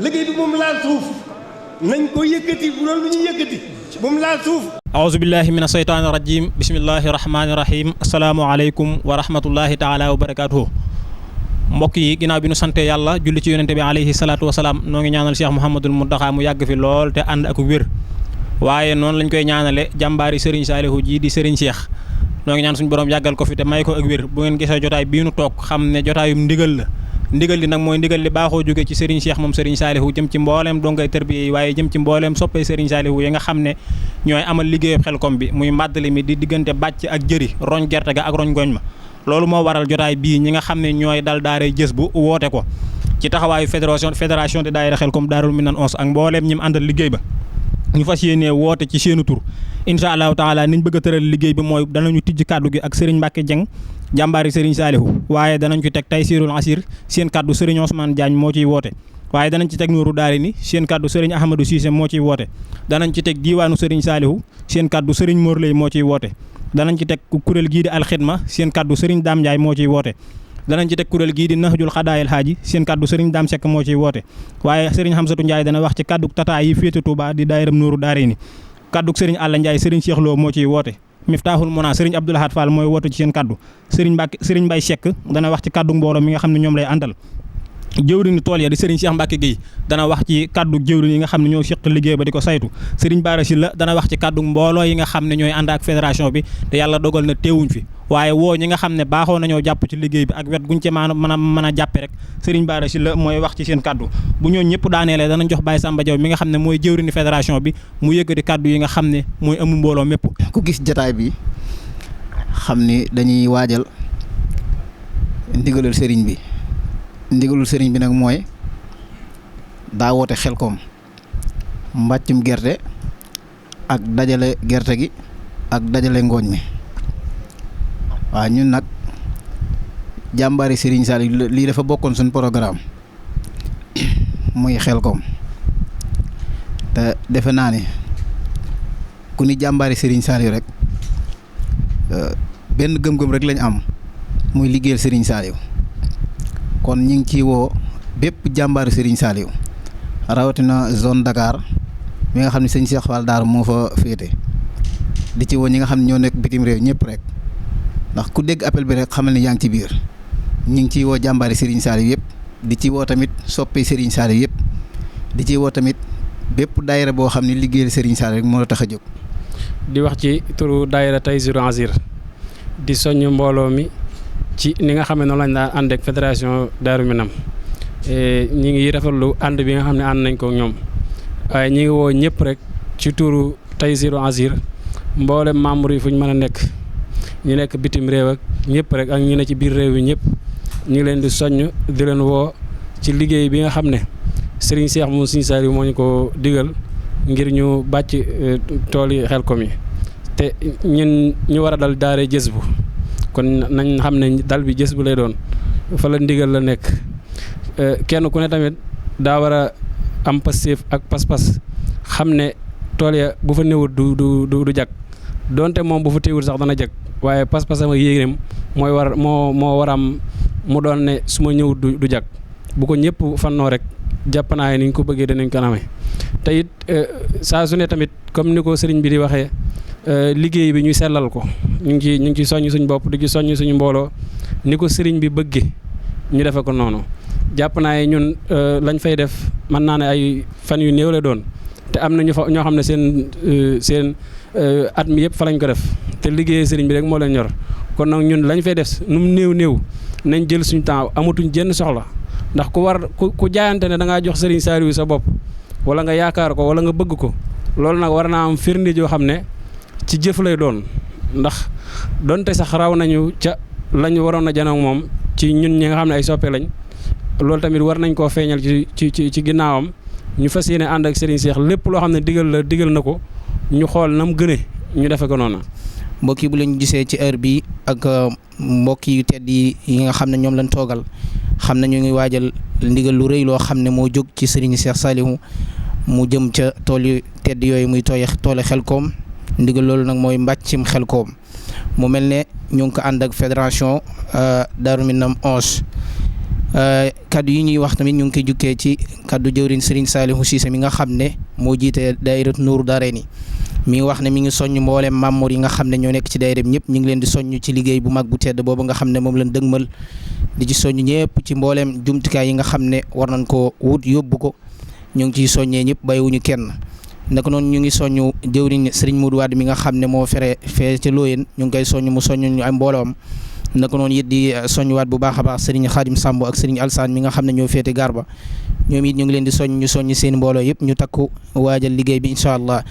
liggéey bi moom laal suuf nañ ko yëkkati bu doon lu ñu yëkkati moom laal suuf. aouzu billahi mina shaytaani rajim bismillahi rahmaani rahim asalaamaaleykum wa rahmatullahi taala wa barakaatuhu. mbokk yi ginnaaw bi nu sante yàlla julli ci yonente bi alayhi salaatu wasalaam noo ngi ñaanal Cheikh Mouhamadul Mountakha mu yàgg fi lool te ànd ak wér waaye noonu lañ koy ñaanale jàmbaari Serigne Saliou ji di Serigne Cheikh noo ngi ñaan suñu borom yàggal ko fi te may ko ak wér bu ngeen gisee jotaay bii nu toog xam ne jotaayum ndigal la ndigal li nag mooy ndigal li baaxoo jóge ci Serigne Cheikh moom Serigne Saliou jëm ci mbooleem dongay tërbiye yi waaye jëm ci mbooleem soppee Serigne Saliou yi nga xam ne ñooy amal liggéeyub Xelcom bi muy màddali mi di diggante bàcc ak jëri roñ gerte ga ak roñ gooñ ma loolu moo waral jotaay bii ñi nga xam ne ñooy dal daaray jës bu woote ko ci taxawaayu fédération de daayira Xelcom Daarul Minan 11 ak mbooleem ñi mu àndal liggéey ba ñu fas yéenee woote ci seenu tur incha allahu taala niñ bëgg a tëral liggéey bi mooy danañu tijj kàddu gi ak Serigne Mbacke Dieng jàmbaari Serigne Saliou waaye danañ ci teg Taysirul Asir seen kàddu Serigne Ousmane Diagne moo ciy woote waaye danañ ci teg Nuuru Daarini seen kàddu Serigne Ahmadou Cissé moo ciy woote danañ ci teg diiwaanu Serigne Saliou seen kàddu Serigne Mor Lay moo ciy woote danañ ci teg kuréel gii di alxidma seen kàddu Serigne Dame Ndiaye moo ciy woote danañ ci teg kuréel gii di Nahjul Xadaayil Haaji seen kàddu Serigne Dame Seck moo ciy woote waaye Serigne Hamsatou Ndiaye dana wax ci kàddu tata yi féete Touba di daayiram Nuuru Daarini kàddu Serigne Alla Ndiaye Serigne Cheikh Lo moo ciy woote Miftahul Mona Serigne Abdoul Ahad Fall mooy woote ci seen kàddu Serigne Mbaye Seck dana wax ci kàddu mbooloo mi nga xam ne ñoom lay àndal jëwriñu tool ya di Serigne Cheikh Mbacke Gueye dana wax ci kàddu jëwriñ yi nga xam ne ñoo seq liggéey ba di ko saytu Serigne Bara Sylla dana wax ci kàddu mbooloo yi nga xam ne ñooy ànd ak fédération bi te yàlla dogal na teewuñ fi waaye woo ñi nga xam ne baaxoo nañoo jàpp ci liggéey bi ak wet guñ ci mën a jàppe rek Serigne Bara Sylla mooy wax ci seen kàddu bu ñoo ñëpp daaneelee danañ jox Baye Samba Diaw mi nga xam ne mooy jëwriñu fédération bi mu yëkkati kàddu yi nga xam ne mooy ëmb mbooloo mépp ku gis jataay bi xam ni dañuy waajal ndigalul Serigne bi ndigalul Serigne bi nag mooy daa woote Xelcom mbàccum gerte ak dajale gerte gi ak dajale ngooñ mi waaw ñun nag jàmbaari Serigne Saliou lii dafa bokkoon suñu programme muy Xelcom te defe naa ne ku ni jàmbaari Serigne Saliou rek benn gëm-gëm rek lañ am muy liggéeyal Serigne Saliou kon ñu ngi ciy woo bépp jàmbaari Serigne Saliou rawatina zone Dakar mi nga xam ne sëñ Cheikh Fall Daar moo fa féete di ci woo ñi nga xam ne ñoo nekk bitim réew ñëpp rek ndax ku dégg appel bi rek xamal ne yaa ngi ci biir ñu ngi ciy woo jàmbaari Serigne Saliou yëpp di ci woo tamit soppe Serigne Saliou yëpp di ci woo tamit bépp daayira boo xam ne liggéeyal Serigne Saliou rek moo la tax a jóg. di wax ci turu daayira Taysirul Asir di soññ mbooloo mi ci ni nga xam ne noonu lañ daan ànd ak fédération Daaru Minam ñi ngi rafetlu ànd bi nga xam ne ànd nañ ko ñoom waaye ñi ngi woo ñëpp rek ci turu Taysirul Asir mboolem membre yi fu ñu mën a nekk ñu nekk bitim réew ak ñëpp rek ak ñu ne ci biir réew yi ñëpp ñu ngi leen di soññ di leen woo ci liggéey bi nga xam ne Serigne Cheikh moom Serigne Saliou moo ñu ko digal ngir ñu bàcc tool yi Xelcom yi te ñun ñu war a dal daare jës bu kon nañ xam ne dal bi jës bu lay doon fa la ndigal la nekk kenn ku ne tamit daa war a am pastéef ak pas-pas xam ne tool ya bu fa néewut du jag donte moom bu fa téewul sax dana jag waaye pas-pasam ak yéenéem mooy moo war am mu doon ne su ma ñëwut du jag bu ko ñëpp fannoo rek jàpp naa ne ni ñu ko bëggee danañ ko namee te it saa su ne tamit comme ni ko sëriñ bi di waxee liggéey bi ñu sellal ko ñu ngi ci soññ suñu bopp di ci soññ suñu mbooloo ni ko sëriñ bi bëggee ñu defe ko noonu jàpp naa ne ñun lañ fay def mën naa ne ay fan yu néew la doon te am na ñoo xam ne seen at mi yëpp fa lañ ko def te liggéey sëriñ bi rek moo leen ñor kon nag ñun lañ fay def nu mu néew nañ jël suñu temps amatuñ jenn soxla ndax ku jaayante ne da ngaa jox Serigne Saliou sa bopp wala nga yaakaar ko wala nga bëgg ko loolu nag war naa am firnde joo xam ne ci jëf lay doon ndax donte sax raw nañu ca lañu waroon a janoog moom ci ñun ñi nga xam ne ay soppe lañ loolu tamit war nañ koo feeñal ci ginnaawam ñu fas yéene ànd ak Serigne Cheikh lépp loo xam ne digal na ko ñu xool nam gëne ñu defe ko noonu. mbokk yi bu leen gisee ci heure bi ak mbokk yu tedd yi nga xam ne ñoom lañ toogal xam ne ñu ngi waajal ndigal lu rëy loo xam ne moo jóg ci Serigne Cheikh Saliou mu jëm ca tool yu tedd yooyu muy toole Xelcom ndigal loolu nag mooy mbàccim Xelcom mu mel ne ñu ngi ko ànd ak fédération Daaru Minam 11 kaddu yi ñuy wax tamit ñu ngi koy jukkee ci kaddu jëwriñ Serigne Saliou Cissé mi nga xam ne moo jiite daayiratu Nuuru Daarayni mi ngi wax ne mi ngi soññ mboolem membre yi nga xam ne ñoo nekk ci daayira bi ñëpp ñu ngi leen di soññ ci liggéey bu mag bu tedd boobu nga xam ne moom lañ dëgmal di ci soññ ñëpp ci mboolem jumtukaay yi nga xam ne war nañ ko wut yóbbu ko ñu ngi ciy soññee ñëpp bàyyiwuñu kenn. naka noonu ñu ngi soññu jëwriñ Serigne Modou Wade mi nga xam ne moo fere fee ca Looyeen ñu ngi koy soññ mu soññ ñu ay mbooloom naka noonu it di soññuwaat bu baax a baax Serigne Khadim Samb ak Serigne Alsaan mi nga xam ne ñoo féete Garba ñoom it ñu ngi leen di soññ ñu soññ seen mbooloo yëpp ñu takku waajal liggéey bi incha allah.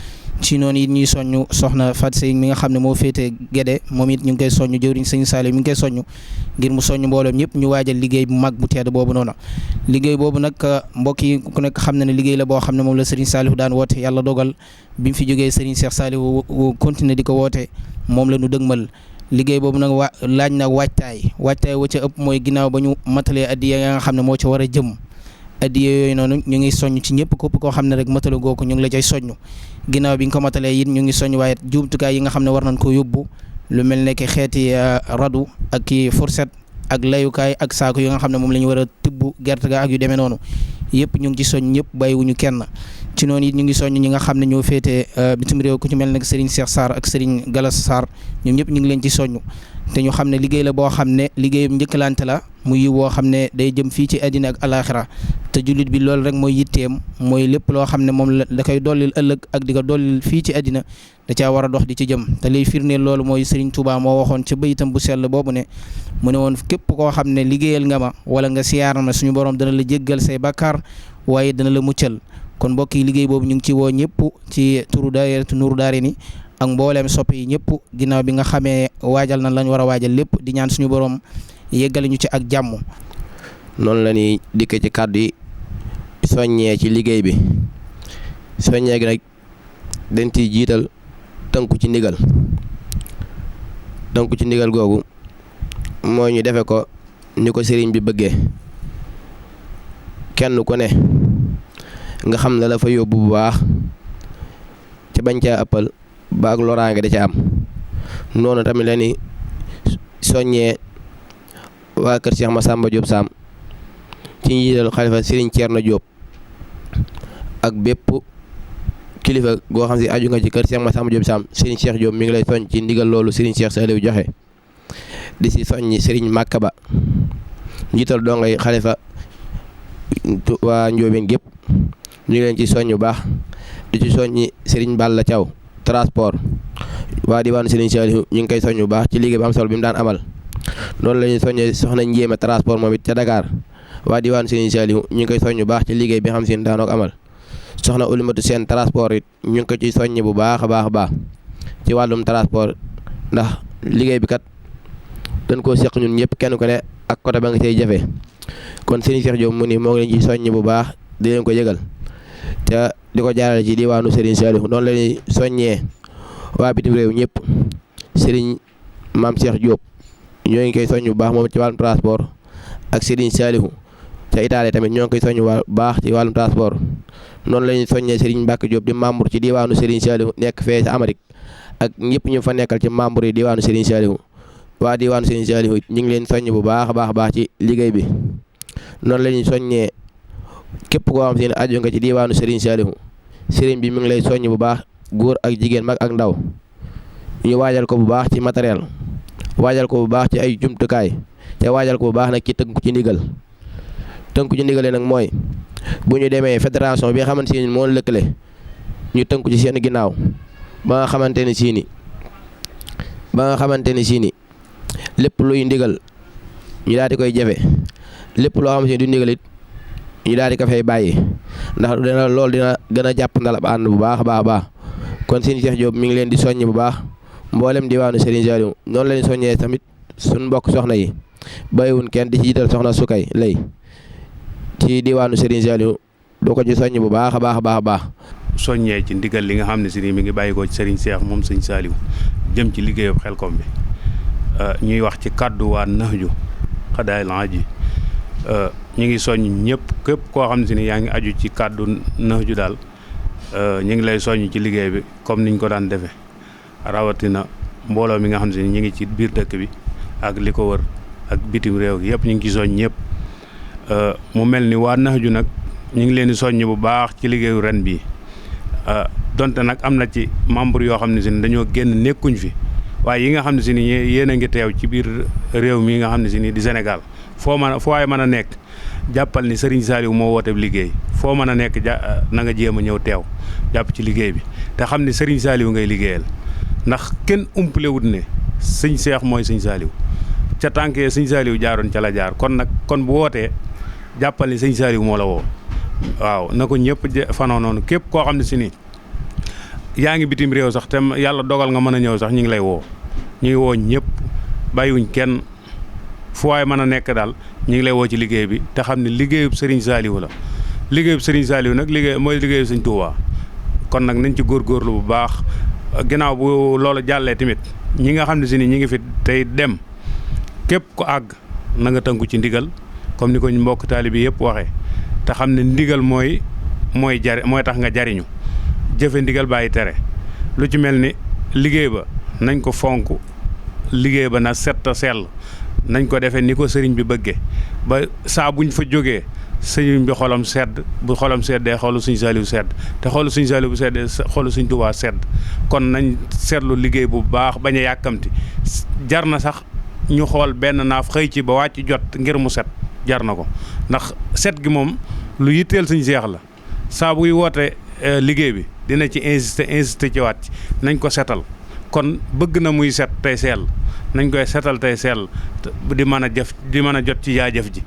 ci noonu it ñuy soññ soxna Fat Sey mi nga xam ne moo féete Gédé moom it ñu ngi koy soññ jëwriñ Serigne Saliou mi ngi koy soññ ngir mu soññ mbooloom ñëpp ñu waajal liggéey bu mag bu tedd boobu noonu. liggéey boobu nag mbokk yi ku nekk xam na ne liggéey la boo xam ne moom la Serigne Saliou daan woote yàlla dogal bi mu fi jógee Serigne Cheikh Saliou continuer di ko woote moom la ñu dëgmal. liggéey boobu nag laaj na waajtaay wa ca ëpp mooy ginnaaw ba ñu matalee addiya ya nga xam ne moo ca war a jëm addiya yooyu noonu ñu ngi soññ ci ñëpp képp koo xam ne rek matale googu ñu ngi la cay soññ ginnaaw bi nga ko matalee it ñu ngi soññ waaye jumtukaay yi nga xam ne war nañ ko yóbbu lu mel ne ki xeeti radu ak ki fourchette ak layukaay ak saako yi nga xam ne moom la ñu war a tibb gerte ga ak yu demee noonu yëpp ñu ngi ci soññ ñëpp bàyyiwuñu kenn. ci noonu it ñu ngi soññ ñi nga xam ne ñoo féetee bitim réew ku ci mel ne Serigne Cheikh Sarr ak Serigne Galas Sarr ñoom ñëpp ñu ngi leen ci soññ te ñu xam ne liggéey la boo xam ne liggéeyam njëkkalante la muy yiw woo xam ne day jëm fii ci àddina ak alaxira te jullit bi loolu rek mooy yitteem mooy lépp loo xam ne moom la da koy dollil ëllëg ak di ko dollil fii ci àddina da caa war a dox di ci jëm te liy firndeel loolu mooy Serigne Touba moo waxoon ca bayitam bu sell boobu ne mu ne woon képp koo xam ne liggéeyal nga ma wala nga siyaar ma suñu borom dana la jéggal say bakkaar waaye dana la muccal. kon mbokk yi liggéey boobu ñu ngi ci woo ñëpp ci turu daayiratu Nuuru Daarayni ak mbooleem soppe yi ñëpp ginnaaw bi nga xamee waajal na lañ war a waajal lépp di ñaan suñu borom yeggale ñu ci ak jàmm. noonu la ñuy dikkee ci kàddu yi soññee ci liggéey bi soññee gi nag dañ ciy jiital tënku ci ndigal googu mooy ñu defe ko ni ko sëriñ bi bëggee kenn ku ne nga xam ne la fa yóbbu bu baax ca bañ caa ëppal ba ak loraange da ca am noonu tamit la ni soññee waa kër Cheikh Massamba Diop Sam ci njiital xalifa Serigne Thierno Diop ak bépp kilifa goo xam si aju nga ci kër Cheikh Massamba Diop Sam Serigne Cheikh Diop mi ngi lay soññ ci ndigal loolu Serigne Cheikh Saliou joxe di si soññi Serigne Makka Ba njiital doo ngay xalifa waa Ndiobène gépp ñu ngi leen ci soññ bu baax di ci soññi Serigne Balla Thiaw transport waa diwaanu Serigne Saliou ñu ngi koy soññ bu baax ci liggéey bu am solo bi mu daan amal noonu la ñuy soññee soxna Njéema transport moom it ca Dakar waa diwaanu Serigne Saliou ñu ngi koy soññ bu baax ci liggéey bi xam si daanoo ko amal soxna Oulimatu Seen transport it ñu ngi ko ci soññ bu baax a baax ci wàllum transport ndax liggéey bi kat dañ koo seq ñun ñëpp kenn ku ne ak côté ba nga cay jafe kon Serigne Cheikh Diop mu ni moo ngi leen ci soññ bu baax di leen ko yëgal te di ko jaarale ci diwaanu Serigne Saliou noonu la ñuy soññee waa bitim réew ñëpp Serigne Mame Cheikh Diop ñoo ngi koy soññ bu baax moom ci wàllum transport ak Serigne Saliou te Italie tamit ñoo ngi koy soññ bu baax ci wàllum transport noonu la ñuy soññee Serigne Mbacke Diop di membre ci diwaanu Serigne Saliou nekk fee ci Amérique ak ñëpp ñu fa nekkal ci membre yi diwaanu Serigne Saliou waa diwaanu Serigne Saliou ñu ngi leen soññ bu baax a baax ci liggéey bi noonu la ñuy soññee képp koo xam si ne aju nga ci diwaanu Serigne Saliou Serigne bi mi ngi lay soññ bu baax góor ak jigéen mag ak ndaw ñu waajal ko bu baax ci matériel waajal ko bu baax ci ay jumtukaay te waajal ko bu baax nag ci tënku ci ndigal nag mooy bu ñu demee fédération bi nga xamante ne moo lëkkale ñu tënku ci seen ginnaaw ba nga xamante ne sii ni lépp luy ndigal ñu daal di koy jafe lépp loo xam si du ndigal it ñu daal di ko fay bàyyi ndax loolu dina gën a jàpp ndal ab ànd bu baax a baax kon Serigne Cheikh Diop mi ngi leen di soññ bu baax mboolem diwaanu Serigne Saliou noonu la ñu soññee tamit suñu mbokk soxna yi bàyyiwun kenn di ci jiital soxna Sukay lay ci diwaanu Serigne Saliou doo ko ci soññ bu baax a baax. soññee ci ndigal li nga xam ne si mi ngi bàyyi ko ci Serigne Cheikh moom Serigne Saliou jëm ci liggéeyub Xelcom bi ñuy wax ci kàddu waa Nahju Qadaa'il Haaji ñu ngi soññ ñëpp képp koo xam ne si ni yaa ngi aju ci kàddu Nahju daal ñu ngi lay soññ ci liggéey bi comme niñ ko daan defee rawatina mbooloo mi nga xam ne si ni ñu ngi ci biir dëkk bi ak li ko wër ak bitim réew gi yëpp ñu ngi ci soññ ñëpp mu mel ni waa Nahju nag ñu ngi leen di soññ bu baax ci liggéeyu ren bii donte nag am na ci membre yoo xam ne si ni dañoo génn nekkuñ fi waaye yi nga xam ne si ni yéen a ngi teew ci biir réew mi nga xam ne si ni di Sénégal foo waaye mën a nekk jàppal ni Serigne Saliou moo woote liggéey foo mën a nekk na nga jéem a ñëw teew jàpp ci liggéey bi te xam ni Serigne Saliou ngay liggéeyal ndax kenn umpalewut ne sëñ Seex mooy sëñ Saliou ca tànkee sëñ Saliou jaaroon ca la jaar kon bu wootee jàppal ni sëñ Saliou moo la woo waaw na ko ñëpp fanoo noonu képp koo xam ne si ni yaa ngi bitim réew sax te yàlla dogal nga mën a ñëw sax ñu ngi lay woo ñu ngi woo ñëpp bàyyiwuñ kenn fu waay mën a nekk daal ñu ngi lay woo ci liggéey bi te xam ne liggéeyub Serigne Saliou la liggéeyub Serigne Saliou nag mooy liggéeyub Sëñ Tuubaa kon nag nañ ci góorgóorlu bu baax ginnaaw bu loolu jàllee tamit ñi nga xam ne si ni ñi ngi fi tey dem képp ko àgg na nga tënku ci ndigal comme ni ko ñu mbokk taalibe yëpp waxee te xam ne ndigal mooy tax nga jariñu jëfe ndigal bàyyi tere lu ci mel ni liggéey ba nañ ko fonk liggéey ba na set a sell nañ ko defee ni ko sëriñ bi bëggee ba saa buñ fa jógee sëriñ bi xolam sedd bu xolam seddee xolu Sëñ Saliou sedd te xolu Sëñ Saliou bu seddee xolu Sëñ Tuubaa sedd kon nañ seetlu liggéey bu baax bañ a yàkkamti jar na sax ñu xool benn naaf xëy ci ba wàcc jot ngir mu set jar na ko ndax set gi moom lu yitteel Sëñ Seex la saa buy woote liggéey bi dina ci insister ci waat nañ ko setal kon bëgg na muy set tey sell nañ koy setal tey sell di mën a jot ci jaajëf ji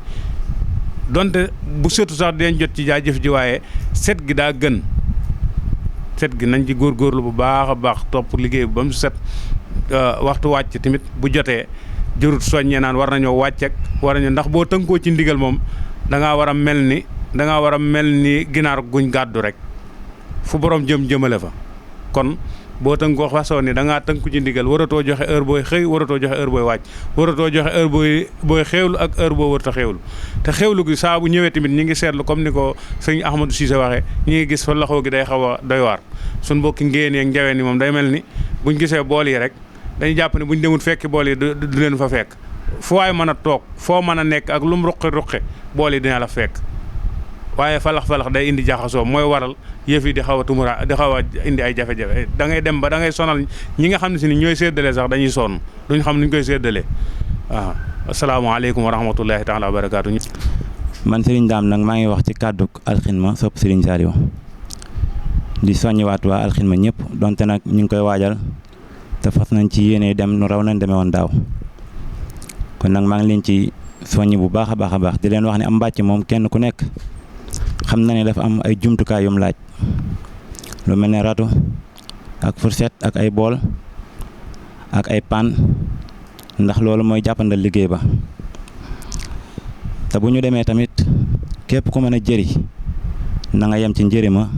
donte bu setu sax dinañ jot ci jaajëf ji waaye set gi daa gën set gi nañ ci góorgóorlu bu baax a baax topp liggéey bi ba mu set waxtu wàcc tamit bu jotee jërut soññee naan war nañoo wàcc ak war nañoo ndax boo tënkoo ci ndigal moom da ngaa war a mel ni ginaar guñ gàddu rek fu borom jëmale fa kon boo tënkoo façon ni da ngaa tënku ci ndigal waratoo joxe heure booy xëy waratoo joxe heure booy wàcc waratoo joxe heure booy xewlu ak heure boo warut a xewlu te xewlu gi saa bu ñëwee tamit ñi ngi seetlu comme ni ko sëñ Ahmadou Cissé waxee ñi ngi gis fa loxo gi day xaw a doy waar suñ mbokki ngéen yeeg njaween yi moom day mel ni buñ gisee bool yi rek dañuy jàpp ne buñ demul fekki bool yi du leen fa fekk fu waay mën a toog foo mën a nekk ak lu mu ruqi bool yi dina la fekk waaye falax day indi jaxasoo mooy waral yëf yi di xaw a indi ay jafe-jafe da ngay dem ba da ngay sonal ñi nga xam ne si ni ñooy séddale sax dañuy sonn duñ xam nuñ koy séddalee waaw asalaamaaleykum wa rahmatullahi taala wa barakaatu. man Serigne Dame nag maa ngi wax ci kàddu alxidma sopp Serigne Saliou di soññiwaat waa alxidma ñëpp donte nag ñu ngi koy waajal te fas nañ ci yéene dem nu raw nañ demee woon daaw kon nag maa ngi leen ci soññi bu baax a baax di leen wax ne am mbàcc moom kenn ku nekk xam na ne dafa am ay jumtukaay yum laaj lu mel ne râteau ak fourchette ak ay bool ak ay paan ndax loolu mooy jàppandal liggéey ba te bu ñu demee tamit képp ku mën a jëri na nga yem ci njëri ma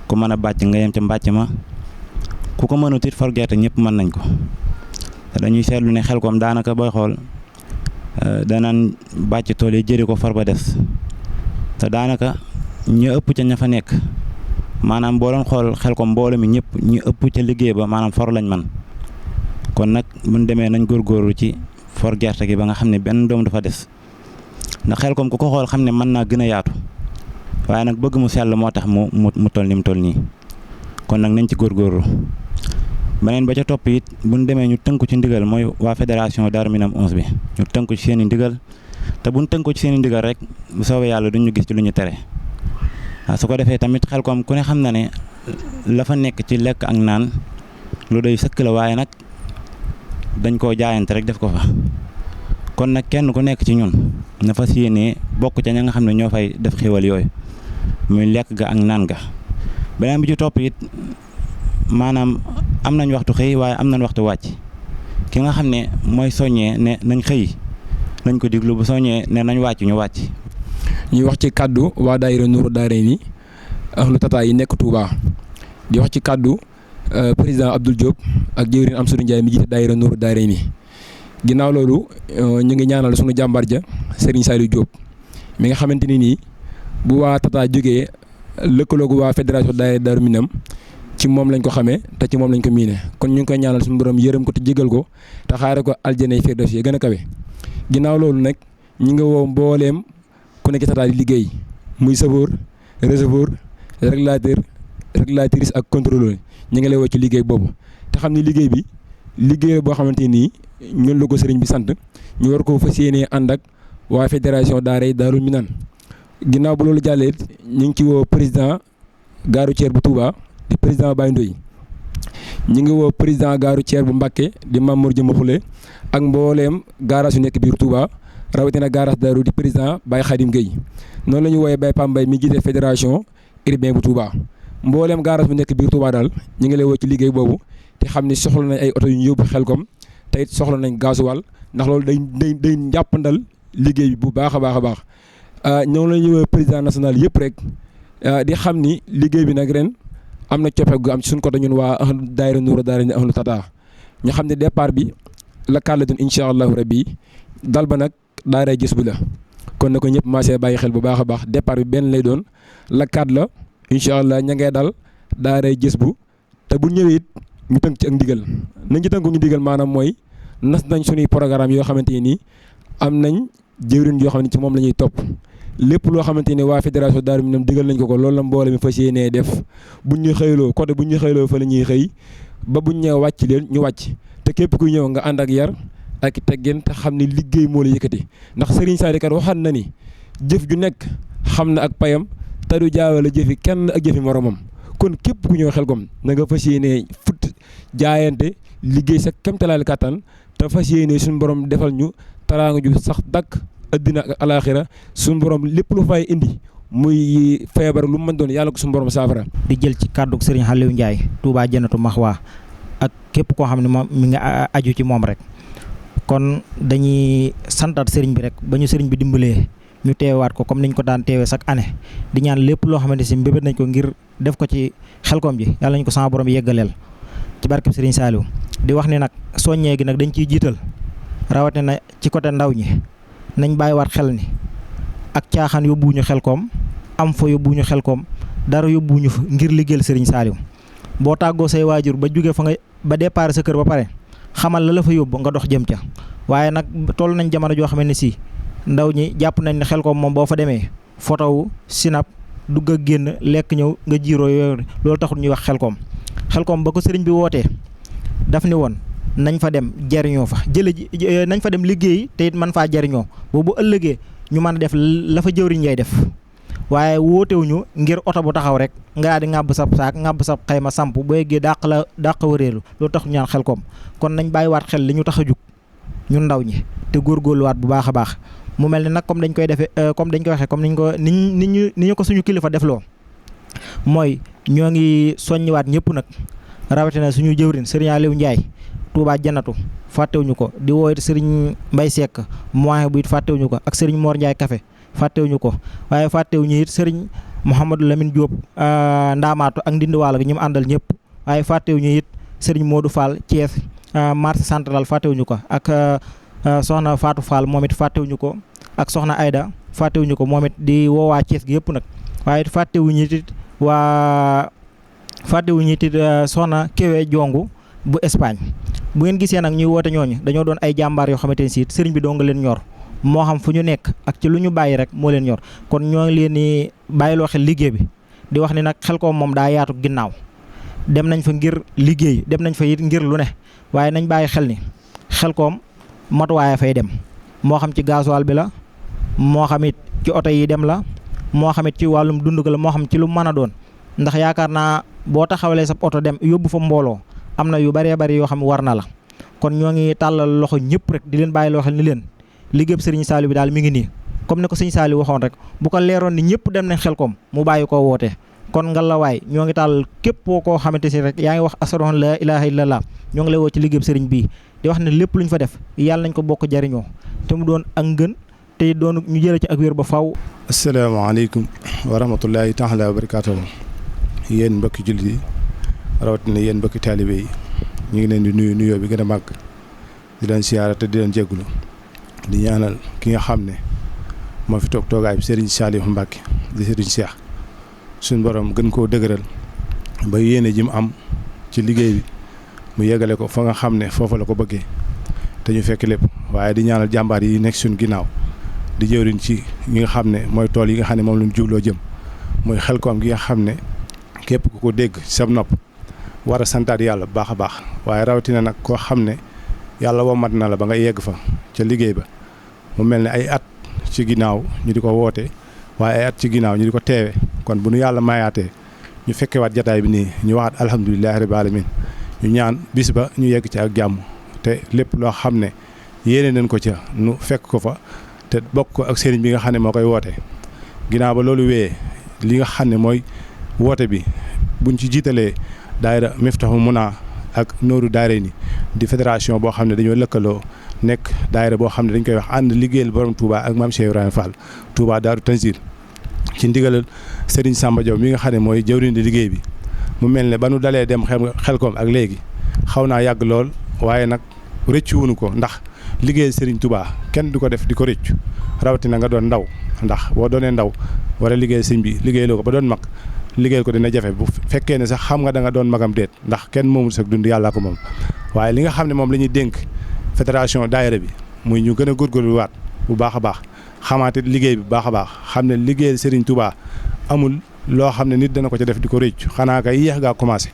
ku mën a bàcc nga yem ci mbàcc ma ku ko mënut it for gerte ñëpp mën nañ ko te dañuy seetlu ne Xelcom daanaka booy xool danaan bàcc tool yi jëri ko far ba des te daanaka ñu ëpp ca ña fa nekk maanaam boo doon xool Xelcom mbooloo mi ñëpp ñu ëpp ca liggéey ba maanaam for lañ man kon nag buñ demee nañ góorgóorlu ci for gerte gi ba nga xam ne benn doom dafa des ndax Xelcom ku ko xool xam ne mën naa gën a yaatu waaye nag bëgg mu sell moo tax mu toll ni mu toll nii kon nag nañ ci góorgóorlu beneen ba ca topp it buñ demee ñu tënku ci ndigal mooy waa fédération Darou Minam 11 bi ñu tënku ci seen i ndigal te buñ tënku ci seen i ndigal rek bu soobee yàlla duñ ñu gis ci lu ñu tere waaw su ko defee tamit Xelcom ku ne xam na ne la fa nekk ci lekk ak naan lu doy sëkk la waaye nag dañ koo jaayante rek def ko fa kon nag kenn ku nekk ci ñun na fas yéenee bokk ca ña nga xam ne ñoo fay def xéwal yooyu muy lekk ga ak naan ga beneen bi ci topp it maanaam am nañ waxtu xëy waaye am nañ waxtu wàcc ki nga xam ne mooy soññee ne nañ xëy nañ ko diglu bu soññee ne nañ wàcc ñu wàcc. ñuy wax ci kàddu waa daayira Nuuru Daarayni ahlu tata yi nekk Touba di wax ci kàddu président Abdoul Diop ak jëwriñ Amsadou Ndiaye mi jiite daayira Nuuru Daarayni ginnaaw loolu ñu ngi ñaanal sunu jàmbar ja Serigne Saliou Diop mi nga xamante ni nii bu waa tata jógee lëkkaloogu waa fédération daayira Darou Minam ci moom lañ ko xamee te ci moom lañ ko miine kon ñu ngi koy ñaanal suñu borom yërëm ko te jégal ko te xaare ko aljana firdawsi gën a kawe ginnaaw loolu nag ñi nga woo mbooleem ku nekk tata di liggéey muy chauffeur receveur régulatrice ak contrôleur ñu ngi lay woo ci liggéey boobu te xam ne liggéey bi liggéey boo xamante nii ñun la ko sëriñ bi sant ñu war ko fas yéenee ànd ak waa fédération daaray Daarul Minaan ginnaaw bu loolu jàllee ñu ngi ci woo président gare routière bu Touba di président Baye Ndoye ñu ngi woo président gare routière bu Mbacké di Mamour Jëma Xule ak mbooleem garage yu nekk biir Touba rawatina garage Daaru di président Baye Khadim Gueye noonu la ñu wooyee Baye Pambay mi jiite fédération urbain bu Touba mbooleem garage bu nekk biir Touba daal ñu ngi lay woo ci liggéey boobu te xam ni soxla nañ ay oto yu ñu yóbbu Xelkom te it soxla nañ gasoil ndax loolu day njàppandal liggéey bi bu baax a baax ñoo la ñu woo président national yëpp rek di xam ni liggéey bi nag ren am na coppe gu am ci suñ côté ñun waa ahlu daayira Nuuru Daarayni ahlu tata ñu xam ne départ bi la kàlla doon incha allahu rabbi dal ba nag daaray gis bu la kon na ko ñëpp maasee bàyyi xel bu baax a baax départ bi benn lay doon la kat la incha allah ña ngay dal daaray gis bu te bu ñëwee it ñu tënk ci ak ndigal nañ ci tënku ñu ndigal maanaam mooy nas nañ suñuy programme yoo xamante nii am nañ jëwriñ yoo xam ne ci moom la ñuy topp lépp loo xamante ni waa fédération Daaru Minam digal nañ ko loolu la mboole mi fas yéenee def buñ ñu xëyloo côté buñ ñu xëyloo fa la ñuy xëy ba buñ ñëw wàcc leen ñu wàcc te képp kuy ñëw nga ànd ak yar ak teggin te xam ni liggéey moo la yëkkati ndax Serigne Saliou kat waxaat na ni jëf ju nekk xam na ak payam te du jaawale jëfi kenn ak jëfi moromam kon képp ku ñëw Xelkom na nga fas yéenee fut jaayante liggéey sa kéemtalaal kattan te fas yéenee suñu borom defal ñu taraanga ju sax dakk addina ak alaaxira suñu borom lépp lu fay indi muy feebar lu mën doon yàlla ko suñu borom saafara. di jël ci kàddu Serigne Aliou Ndiaye Touba Jannatu Maxwa ak képp koo xam ne moom mi nga aju ci moom rek kon dañuy santaat Serigne bi rek ba ñu Serigne bi dimbalee ñu teewaat ko comme niñ ko daan teewee chaque année di ñaan lépp loo xamante si mbébét nañ ko ngir def ko ci Xelkom ji yàlla nañ ko sama borom yeggaleel ci barkeb Serigne Saliou di wax ni nag soññee gi nag dañ ciy jiital rawatina ci côté ndaw ñi nañ bàyyiwaat xel ni ak caaxaan yóbbuwuñu Xelkom am fa yóbbuwuñu Xelkom dara yóbbuwuñu fa ngir liggéeyal Serigne Saliou boo tàggoo say waajur ba jóge fa nga ba départ sa kër ba pare xamal la fa yóbbu nga dox jëm ca waaye nag toll nañ jamono joo xam ne si ndaw ñi jàpp nañ ne Xelkom moom boo fa demee photo wu sinap dugg ak génn lekk ñëw nga jiiroo yooyu loolu taxul ñuy wax Xelkom ba ko sëriñ bi wootee daf ni woon nañ fa dem jariñoo fa nañ fa dem liggéey te it man faa jariñoo boobu ëllëgee ñu mën a def la fa jëwriñ yay def waaye wootewuñu ngir oto bu taxaw rek nga di ŋàbb sab saak ŋàbb sab xayma samp boo yeggee dàq wëreelu loolu tax ñu ñaan Xelkom kon nañ bàyyiwaat xel li ñu tax a jug ñun ndaw ñi te góorgóorluwaat bu baax a baax mu mel ni nag comme dañ koy defee comme dañ koy waxee comme ni ñu ko suñu kilifa defloo mooy ñoo ngi soññiwaat ñëpp nag rawatina suñu jëwriñ Serigne Aliou Ndiaye Touba Jannatu fàttewuñu ko di woo it Serigne Mbaye Seck moyen bu it fàttewuñu ko ak Serigne Mor Ndiaye Café fàttewuñu ko waaye fàttewuñu it Serigne Mouhamadou Lamine Diop Ndaamaatu ak Ndindiwaal gi ñu mu àndal ñëpp waaye fàttewuñu it Serigne Modou Fall Thiès marché central fàttewuñu ko ak soxna Fatou Fall moom it fàttewuñu ko ak soxna Aïda fàttewuñu ko moom it di woowaa Thiès gi yëpp nag waaye fàttewuñu it soxna Kéwé Jongu bu Espagne bu ngeen gisee nag ñuy woote ñooñu dañoo doon ay jàmbaar yoo xamante ne si sëriñ bi doo nga leen ñor moo xam fu ñu nekk ak ci lu ñu bàyyi rek moo leen ñor kon ñoo ngi leen di bàyyiloo xel liggéey bi di wax ni nag Xelkom moom daa yaatu ginnaaw dem nañ fa ngir liggéey dem nañ fa it ngir lu ne waaye nañ bàyyi xel ni Xelkom matuwaay fay dem moo xam ci gasoil bi la moo xam it ci oto yi dem la moo xam it ci wàllum dund la moo xam ci lu mën a doon ndax yaakaar naa boo taxawalee sa oto dem yóbbu fa mbooloo am na yu bëree bëri yoo xam ne war na la kon ñoo ngi tàllal loxo ñëpp rek di leen bàyyi loo xel ni leen liggéeyub Serigne Saliou bi daal mi ngi nii comme ni ko Serigne Saliou waxoon rek bu ko leeroon ni ñëpp dem nañ Xelkom mu bàyyi koo woote kon ngallaawaay ñoo ngi tàllal képp koo xamante si rek yaa ngi wax ashhadu an laa ilaaha illallah ñoo ngi lay woo ci liggéeyub Serigne bii di wax ne lépp lu ñu fa def yàlla nañ ko bokk jariñoo te mu doon ak ngën te doon ñu jëlee ci ak wér ba faw asalaamaaleykum wa rahmatullahi taala wa barakaatuh yéen mbokki jullit yi rawatina yéen mbokki taalibe yi ñu ngi leen di nuyu nuyoo bi gën a màgg di leen siyaara te di leen jéggulu di ñaanal ki nga xam ne moo fi toog toogaay bi Serigne Saliou Mbacké di Serigne Cheikh suñu borom gën koo dëgëral ba yéene ji mu am ci liggéey bi mu yeggale ko fa nga xam ne foofu la ko bëggee te ñu fekk lépp waaye di ñaanal jàmbaar yi nekk suñu ginnaaw di jëwriñ ci ñi nga xam ne mooy tool yi nga xam ne moom lañ jubloo jëm mooy Xelcom gi nga xam ne képp ku ko dégg ci sa nopp war a santaat yàlla bu baax a baax waaye rawatina nag koo xam ne yàlla womat na la ba nga yegg fa ca liggéey ba mu mel ne ay at ci ginnaaw ñu di ko woote waaye ay at ci ginnaaw ñu di ko teewe kon bu nu yàlla mayaatee ñu fekkewaat jataay bi nii ñu waxaat alhamdulilahi rabbil alamin ñu ñaan bis ba ñu yegg ci ak jàmm te lépp loo xam ne yéene nañ ko ca nu fekk ko fa te bokk ko ak sëriñ bi nga xam ne moo koy woote ginnaaw ba loolu wéyee li nga xam ne mooy woote bi buñ ci jiitalee daayira Miftahoul Mouna ak Nooru Daarayni di fédération boo xam ne dañoo lëkkaloo nekk daayira boo xam ne dañ koy wax ànd liggéeyal borom Touba ak maam Cheikh Ibrahima Fall Touba Daaru Tanzil ci ndigalal Serigne Samba Diaw mi nga xam ne mooy jawriñ di liggéey bi mu mel ne ba nu dalee dem Xelcom ak léegi xaw naa yàgg lool waaye nag rëccu wuñu ko ndax liggéeyal Serigne Touba kenn du ko def di ko rëccu rawatina nga doon ndaw ndax boo doonee ndaw war a liggéeyal sëñ bi liggéeyaloo ko ba doon mag liggéeyal ko dina jafe bu fekkee ne sax xam nga da nga doon magam déet ndax kenn moomul sax dund yàllaa ko moom waaye li nga xam ne moom la ñuy dénk fédération daayira bi muy ñu gën a góorgóorluwaat bu baax a baax xamaate liggéey bi bu baax a baax xam ne liggéeyal Serigne Touba amul loo xam ne nit dana ko ca def di ko rëccu xanaa kay yéex gaa commencé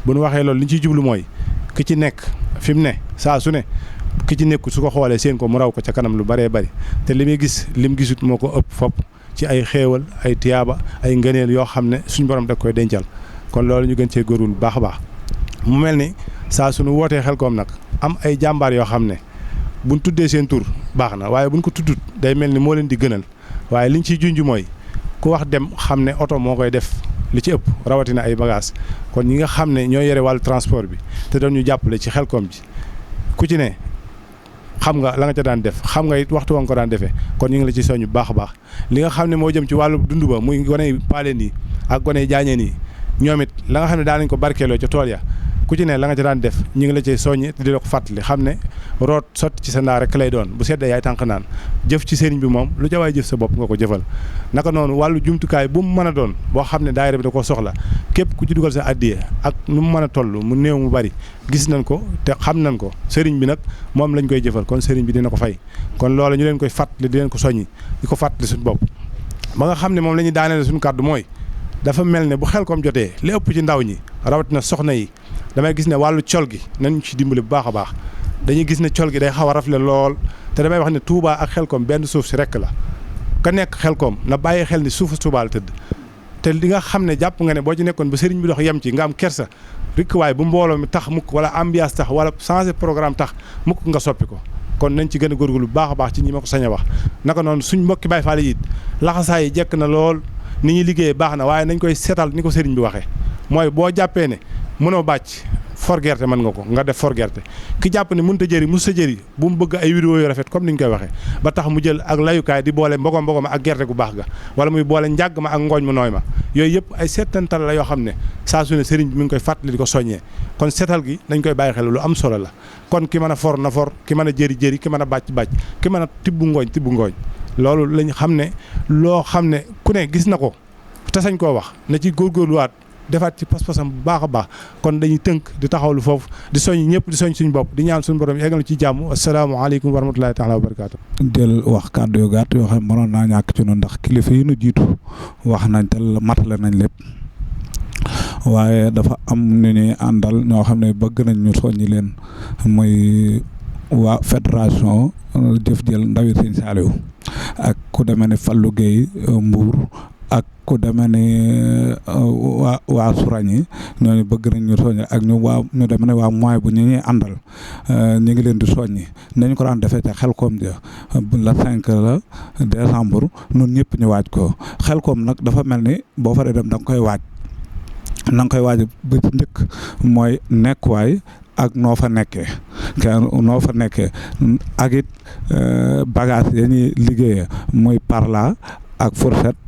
bu nu waxee loolu li ñu ciy jublu mooy ki ci nekk fi mu ne saa su ne ki ci nekkul su ko xoolee seen ko mu raw ko ca kanam lu bëree bëri te li muy gis lim gisut moo ko ëpp fopp ci ay xéewal ay tiyaaba ay ngëneel yoo xam ne suñu borom da koy dencal kon loolu ñu gën cee góorul bu baax a baax mu mel ni saa suñu wootee Xelcom nag am ay jàmbaar yoo xam ne buñ tuddee seen tur baax na waaye buñ ko tuddut day mel ni moo leen di gënal waaye liñ ciy junj mooy ku wax dem xam ne oto moo koy def li ci ëpp rawatina ay bagages kon ñi nga xam ne ñoo yore wàllu transport bi te doon ñu jàppale ci Xelcom ji ku ci ne xam nga la nga ca daan def xam nga it waxtu wa nga ko daan defee kon ñu ngi la ci soññ bu baax a baax li nga xam ne moo jëm ci wàllu dund ba muy gone paaleen yi ak gone jaañeen yi ñoom it la nga xam ne daan nañ ko barkeeloo ca tool ya ku ci ne la nga ca daan def ñu ngi la ci soññ te di la ko fàttali xam ne root sotti ci sa ndaa rek lay doon bu seddee yaay tànk naan jëf ci sëriñ bi moom lu ca waay jëf sa bopp nga ko jëfal naka noonu wàllu jumtukaay bu mu mën a doon boo xam ne daayira bi da ko soxla képp ku ci dugal sa addiye ak nu mu mën a toll mu néew mu bari gis nañ ko te xam nañ ko sëriñ bi nag moom lañ koy jëfal kon sëriñ bi dina ko fay kon loolu ñu leen koy fàttali di leen ko soññi di ko fàttali suñu bopp ba nga xam ne moom la ñuy daaneel suñu kàddu mooy dafa mel ne bu Xelcom jotee li ëpp ci ndaw ñi rawatina soxna yi damay gis ne wàllu col gi nañ ci dimbali bu baax a baax dañuy gis ne col gi day xaw a rafle lool te damay wax ne Touba ak Xelcom benn suuf si rekk la ka nekk Xelcom na bàyyi xel ni suufu Touba la tëdd te li nga xam ne jàpp nga ne boo ci nekkoon ba sëriñ bi dox yem ci nga am kersa rikk waaye bu mbooloo mi tax mukk wala ambiance tax wala changer programme tax mukk nga soppi ko kon nañ ci gën a góorgóorlu bu baax a baax ci ñi ma ko sañ a wax naka noonu suñ mbokki Baay Faal yi laxasaay yi jekk na lool ni ñuy liggéeyee baax na waaye nañ koy seetal ni ko sëriñ bi waxee mooy boo jàppee ne mënoo bàcc for gerte mën nga ko nga def for gerte ki jàpp ne mënut a jëri mos a jëri bu mu bëgg ay vidéo yu rafet comme ni ñu koy waxee ba tax mu jël ak layukaay di boole mbogom ak gerte gu baax ga wala muy boole njàgg ma ak ngooñ mu nooy ma yooyu yëpp ay seetantal la yoo xam ne saa su ne sëriñ bi mi ngi koy fàttali di ko soññee kon seetal gi dañ koy bàyyi xel lu am solo la kon ki mën a for na for ki mën a jëri ki mën a bàcc ki mën a tibbu ngooñ loolu lañ xam ne loo xam ne ku ne gis na ko te sañ koo wax na ci góorgóorluwaat defaat ci pas-pasam bu baax a baax kon dañuy tënk di taxawlu foofu di soñ ñëpp di soñ suñu bopp di ñaan suñu borom yeggal ci jàmm asalaamaaleykum wa rahmatulahi taala wa barakaatu. del wax kàddu yu gàtt yoo xam ne mënoon naa ñàkk ci noonu ndax kilifa yi nu jiitu wax nañ te matale nañ lépp waaye dafa am ñu ñuy àndal ñoo xam ne bëgg nañ ñu soññi leen muy waa fédération jëf jël ndawi Sëñ Saaliw ak ku demee ne Fallou Gueye Mbour ak ku demee ne waa Sourañi ñooñu bëgg nañ ñu soññi ak ñu demee ne waa mooy bu ñu ñuy àndal ñu ngi leen di soññi nañ ko daan defee ca Xelcom ja la 5 la décembre ñun ñëpp ñu waaj ko Xelcom nag dafa mel ni boo faree dem da nga koy waaj na nga koy waaj ba ci njëkk mooy nekkuwaay ak noo fa nekkee ak it bagage ya ñuy liggéeyee muy parla ak fourchette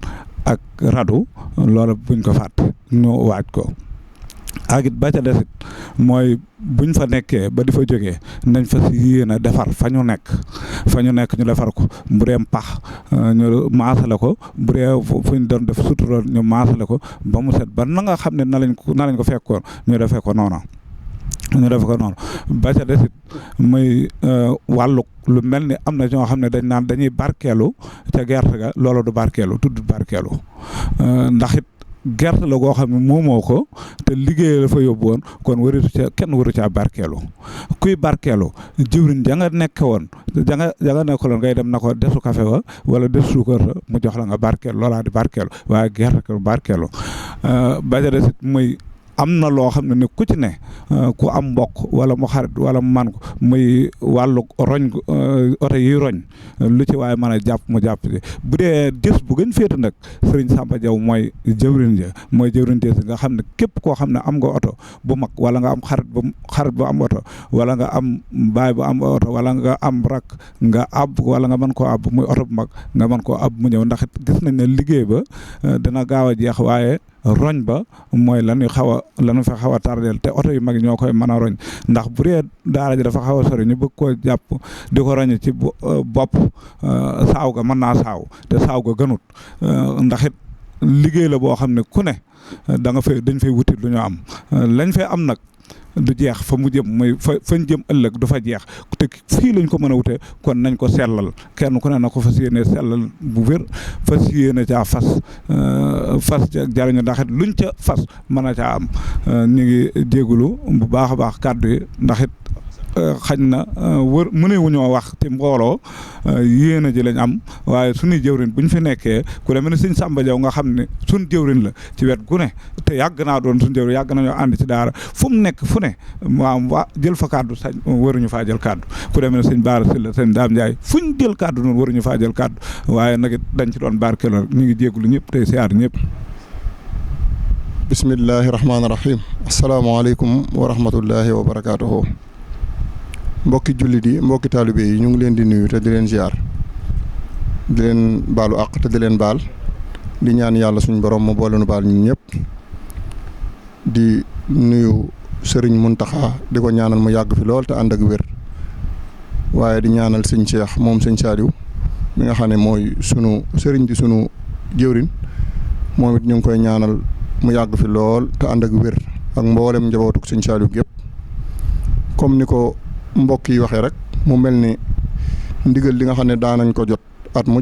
ak radu loolu buñ ko fàtte ñu waaj ko ak it ba ca desit mooy buñ fa nekkee ba di fa jógee nañ fa si yéene defar fa ñu nekk ñu defar ko bu dee pax ñu maasale ko bu dee fu ñu doon def sutura ñu maasale ko ba mu set ba na nga xam ne na lañ ko fekkoon ñu defee ko noonu ñu def ko noonu ba ca desit muy wàllu lu mel ni am na ñoo xam ne dañ naan dañuy barkeelu ca gerte ga loolu du barkeelu tudd barkeelu ndax it gerte la goo xam ne moomoo ko te liggéey la fa yóbbu woon kon kenn waru caa barkeelu kuy barkeelu jëwriñ ja nga nekk woon ja nga nekkaloon ngay dem na ko desu café wa wala desu suukar mu jox la nga barkeelu loolaa di barkeelu waaye gerte ko barkeelu ba ca desit muy am na loo xam ne ku ci ne ku am mbokk wala mu xarit wala mu man ko muy wàllu roñ oto yi roñ lu ci waaye mën a jàpp mu jàpp ci bu dee des bu gën féete nag Serigne Samba Diaw mooy jëwriñ ja mooy jëwriñ des nga xam ne képp koo xam ne am nga oto bu mag wala nga am xarit bu am oto wala nga am baay bu am oto wala nga am rak nga ab wala nga mën koo ab muy oto bu mag nga mën koo ab mu ñëw ndax gis nañ ne liggéey ba dina gaaw a jeex waaye roñ ba mooy lanu fa xaw a tardeel te oto yu mag ñoo koy mën a roñ ndax bu dee daara ji dafa xaw a sori ñu bëgg koo jàpp di ko roñ ci bopp saaw ga mën naa saaw te saaw ga gënut ndax it liggéey la boo xam ne ku ne dañ fay wuti lu ñu am lañ fay am nag du jeex fa mu jëm muy fañ jëm ëllëg du fa jeex te fii lañ ko mën a wute kon nañ ko sellal kenn ku ne na ko fas yéene sellal bu wér fas yéene caa fas jariñu ndax it luñ ca fas mën a caa am ñu ngi jégalu bu baax a baax kàddu yi ndax it xañ na mënewuñoo wax ci mbooloo yéen a ji lañ am waaye suñuy jëwrin buñ fi nekkee ku demee ne sëñ Samba Diaw nga xam ne suñ jëwrin la ci wet gu ne te yàgg naa doon suñ jëwrin yàgg nañoo ànd ci daara fu mu nekk fu ne waa jël fa kàddu sañ waruñu faa jël kàddu ku demee ne sëñ Baara Sylla sëñ Daam Ndiaye fuñ jël kàddu noonu waruñu faa jël kàddu waaye nag it dañ ci doon barkeeloo rek ñu ngi jégalu ñëpp tey siyaar ñëpp. bismillahi rahmaani rahim asalaamaaleykum wa rahmatullahi wa barakaatuhu. mbokki jullit yi mbokki taalibe yi ñu ngi leen di nuyu te di leen ziar di leen baalu àq te di leen baal di ñaan yàlla suñu borom mu boole nu baal ñun ñëpp di nuyu Serigne Mountakha di ko ñaanal mu yàgg fi lool te ànd ak wér waaye di ñaanal sëñ Cheikh moom sëñ Saliou mi nga xam ne mooy sunu Serigne di sunu jëwrin moom it ñu ngi koy ñaanal mu yàgg fi lool te ànd ak wér ak mboolem njabootuk sëñ Saliou gépp comme ni ko mbokk yi waxee rek mu mel ni ndigal li nga xam ne daanañ ko jot at mu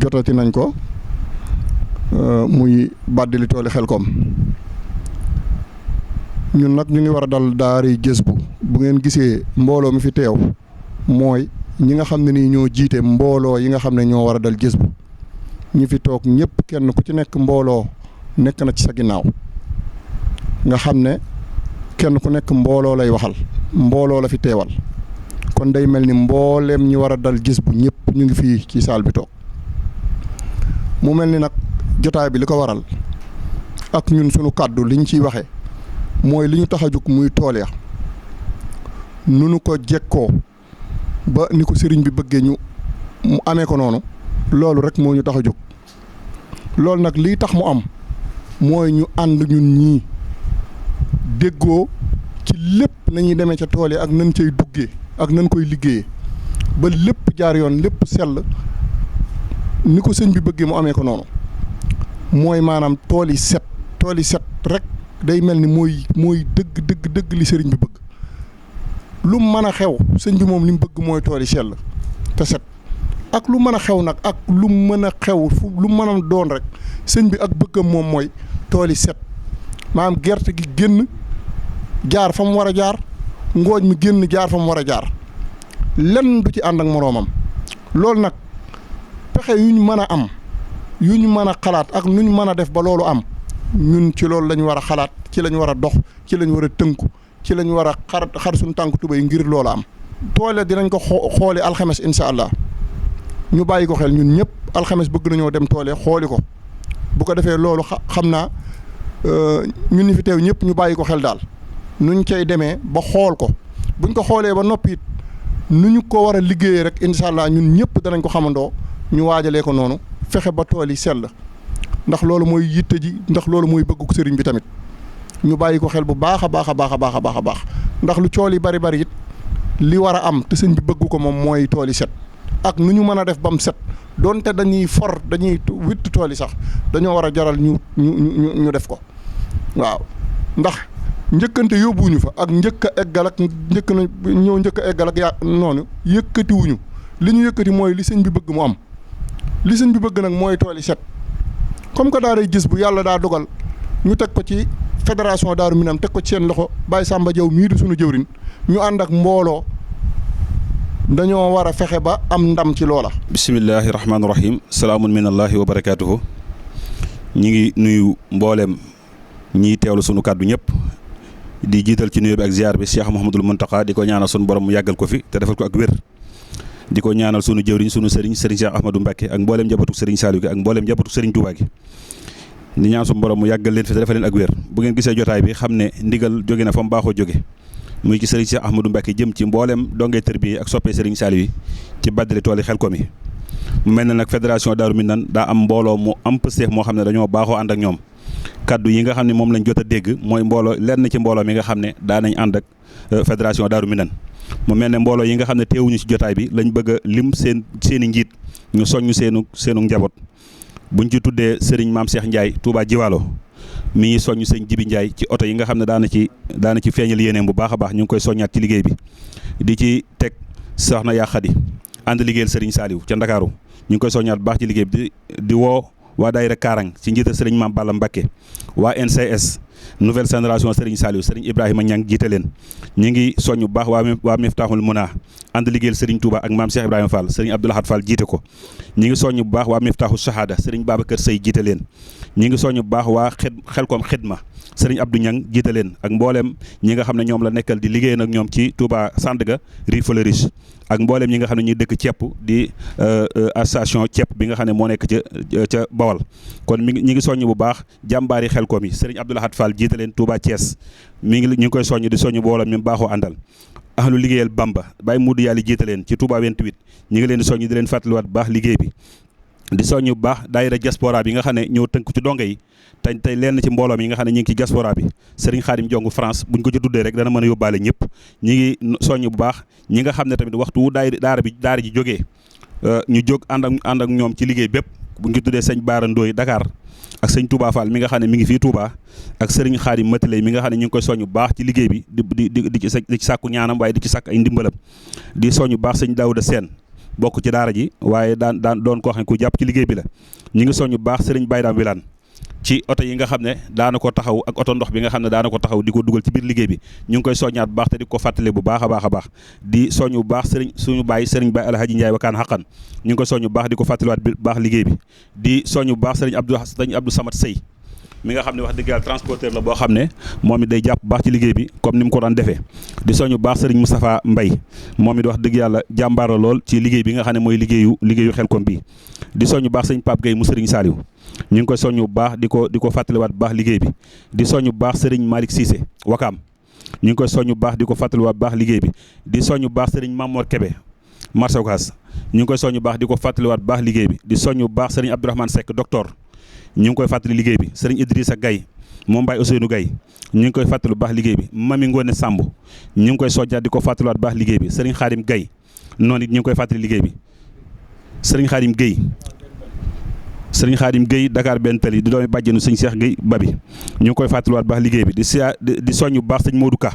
jotati nañ ko muy bàddili tooli Xelkom ñun nag ñu ngi war a dal daari Jës bu ngeen gisee mbooloo mi fi teew mooy ñi nga xam ne nii ñoo jiite mbooloo yi nga xam ne ñoo war a dal Jës bu ñi fi toog ñëpp kenn ku ci nekk mbooloo nekk na ci sa ginnaaw nga xam ne kenn ku nekk mbooloo lay waxal mbooloo la fi teewal kon day mel ni mbooleem ñi war a dal Jës bu ñëpp ñu ngi fii ci saal bi toog mu mel ni nag jotaay bi li ko waral ak ñun sunu kàddu liñ ciy waxee mooy li ñu tax a jóg muy tool ya nu nu ko jekkoo ba ni ko sëriñ bi bëggee mu amee ko noonu loolu rek moo ñu tax a jóg loolu nag lii tax mu am mooy ñu ànd ñun ñii déggoo ci lépp nañuy demee ca tool yi ak nan cay duggee ak nan koy liggéeyee ba lépp jaar yoon lépp sell ni ko sëñ bi bëggee mu amee ko noonu mooy maanaam tool yi set rek day mel ni mooy dëgg li sëriñ bi bëgg lu mën a xew sëñ bi moom li mu bëgg mooy tool yi sell te set ak lu mën a xew nag ak lu mën a xew fu lu mën a doon rek sëñ bi ak bëggam moom mooy tool yi set maanaam gerte gi génn jaar fa mu war a jaar ngooñ mi génn jaar fa mu war a jaar lenn du ci ànd ak moroomam loolu nag pexe yu ñu mën a am yu ñu mën a xalaat ak nu ñu mën a def ba loolu am ñun ci loolu lañ war a xalaat ci lañ war a dox ci lañ war a tënku ci lañ war a xar suñu tànk tubéy ngir loolu am. toole dinañ ko xooli alxames incha allah ñu bàyyi ko xel ñun ñëpp alxames bëgg nañoo dem toole xooli ko bu ko defee loolu xam naa ñun ñi fi teew ñëpp ñu bàyyi ko xel daal nuñ cay demee ba xool ko buñ ko xoolee ba noppi it nu ñu ko war a liggéeyee rek incha allah ñun ñëpp danañ ko xamandoo ñu waajalee ko noonu fexe ba tool yi sell ndax loolu mooy yitte ji ndax loolu mooy bëggu sëriñ bi tamit ñu bàyyi ko xel bu baax a baax a baax a baax a baax a baax ndax lu cool yi bari it li war a am te sëñ bi bëggu ko moom mooy tool yi set ak nu ñu mën a def ba mu set donte dañuy witt tool yi sax dañoo war a jaral ñu def ko waaw ndax njëkkante yóbbuwuñu fa ak njëkk a eggal ak njëkk a eggal ak noonu yëkkatiwuñu li ñu yëkkati mooy li sëñ bi bëgg mu am li sëñ bi bëgg nag mooy tool yi set comme que daaray gis bu yàlla daa dogal ñu teg ko ci fédération Daaru Minam teg ko ci seen loxo Baye Samba Diaw mii di suñu jëwrin ñu ànd ak mbooloo dañoo war a fexe ba am ndam ci loola. bisimillahi rahmaani rahim salaamun minallahi wa barakaatuhu. ñi ngi nuyu mboolem ñiy teewlu sunu kàddu ñëpp di jiital ci nuyu bi ak ziar bi Cheikh Mouhamadul Mountakha di ko ñaanal sunu borom mu yàggal ko fi te defal ko ak wér. di ko ñaanal sunu jëwriñ sunu sëriñ Cheikh Ahmadou Mbacké ak mboolem njabootu sëriñ Saliou gi ak mboolem njabootu sëriñ Touba gi. di ñaan sunu borom mu yàggal leen fi te defal leen ak wér bu ngeen gisee jotaay bi xam ne ndigal jóge na fa mu baaxoo jóge muy ci sëriñ Cheikh Ahmadou Mbacké jëm ci mboolem dongee tërbiye ak soppee sëriñ Saliou yi ci baddali tool yi Xelkom yi. mu mel ne nag fédération Daaru Minam daa am mbooloo mu am pësteef moo xam ne dañoo baaxoo ànd ak ñoom kaddu yi nga xam ne moom lañ jot a dégg mooy mbooloo lenn ci mbooloo mi nga xam ne daa nañ ànd ak fédération Daaru Minam mu mel ne mbooloo yi nga xam ne teewuñu ci jotaay bi lañ bëgg a lim seen i njiit ñu soññu seenu njaboot buñ ci tuddee sëriñ Maam Cheikh Ndiaye Touba Jiwaalo mi ngi soññu sëñ Jibi Ndiaye ci oto yi nga xam ne daana ci feeñal yéeneem bu baax a baax ñu ngi koy soññaat ci liggéey bi di ci teg soxna yaa Xadi ànd liggéeyal sëriñ Saliou ca Ndakaaru ñu ngi koy soññaat bu baax ci liggéey bi di woo waa daayira Kaarang ci njiital sëriñ Maam Balla Mbacké waa NCS nouvelle génération sëriñ Saliou sëriñ Ibrahima Niang jiite leen ñu ngi soññ bu baax waa Miftahul Muna ànd liggéeyal sëriñ Touba ak maam Cheikh Ibrahima Fall sëriñ Abdou Lahad Fall jiite ko ñu ngi soññ bu baax waa Miftahu Shahada sëriñ Babacar Sey jiite leen ñu ngi soññ bu baax waa Xelkom Xidma sëriñ Abdou Niang jiite leen ak mboolem ñi nga xam ne ñoom la nekkal di liggéey nag ñoom ci Touba Sandaga Rue Fleuris ak mboolem ñi nga xam ne ñuy dëkk cepp di association cepp bi nga xam ne moo nekk ca Bawal kon ñi ngi soññ bu baax jàmbaari Xelkom yi sëriñ Abdou Lahad Fall jiite leen Touba Thiès ñu ngi koy soññ di soññ mboolem mi baaxoo àndal ahlu liggéeyal Bamba Baye Moudou Yàlla jiite leen ci Touba 28 ñi ngi leen di soññ di leen fàttaliwaat bu baax liggéey bi di soññ bu baax daayira diaspora bi nga xam ne ñëw tënk ci donge yi tey lenn ci mbooloo mi nga xam ne ñu ngi ci diaspora bi Serigne Khadim Jong France buñ ko ci tuddee rek dana mën a yóbbaale ñëpp ñi ngi soññ bu baax ñi nga xam ne tamit waxtu wu daara ji jógee ñu jóg ànd ak ñoom ci liggéey bépp buñ ko tuddee sëñ Baara Ndooy Dakar ak sëñ Touba Fall mi nga xam ne mi ngi fii Touba ak Serigne Khadim Matalay mi nga xam ne ñu ngi koy soññ bu baax ci liggéey bi di ci sàkku ñaanam waaye di ci sàkk ay ndimbalam di soññ bu baax sëñ Daouda Sène bokk ci daara ji waaye daan doon koo xam ne ku jàpp ci liggéey bi la ñu ngi soññ bu baax Serigne Baydaam Wilane ci oto yi nga xam ne daana ko taxaw ak oto ndox bi nga xam ne daana ko taxaw di ko dugal ci biir liggéey bi ñu ngi koy soññaat bu baax te di ko fàttale bu baax a baax di soññ bu baax suñu bàyyi Serigne Baye Alhaji Ndiaye wakaan xaqan ñu ngi koy soññ bu baax di ko fàttaliwaat bu baax liggéey bi di soññ bu baax Serigne Abdou Samad Sey mi nga xam ne wax dëgg yàlla transporteur la boo xam ne moom it day jàpp baax ci liggéey bi comme ni mu ko daan defee di soñu baax Serigne Moustapha Mbaye moom it wax dëgg yàlla jàmbaar la lool ci liggéey bi nga xam ne mooy liggéeyu Xelkom bi di soñu baax sëñ Pape Gueye mu Serigne Saliou ñu ngi koy soñu bu baax di ko fàttaliwaat bu baax liggéey bi di soñu bu baax Serigne Malick Cissé Wakaam ñu ngi koy soñu bu baax di ko fàttaliwaat bu baax liggéey bi di soñu bu baax Serigne Mamor Kébé Marché Ocass ñu ngi koy soñu bu baax di ko fàttaliwaat bu baax liggéey bi di soñu bu baax Serigne Abdourahmane Seck docteur ñu ngi koy fàttali liggéey bi Serigne Idrissa Gaye moom Baye Ousseynou Gaye ñu ngi koy fàttali bu baax liggéey bi Mami Ngone Samb ñu ngi koy soññaat di ko fàttaliwaat bu baax liggéey bi Serigne Khadim Gaye noonu it ñu ngi koy fàttali liggéey bi Serigne Khadim Gueye Dakar benn tali di doomi bàjjenu sëñ Cheikh Gueye Babi ñu ngi koy fàttaliwaat bu baax liggéey bi di soññ bu baax sëñ Modou Ka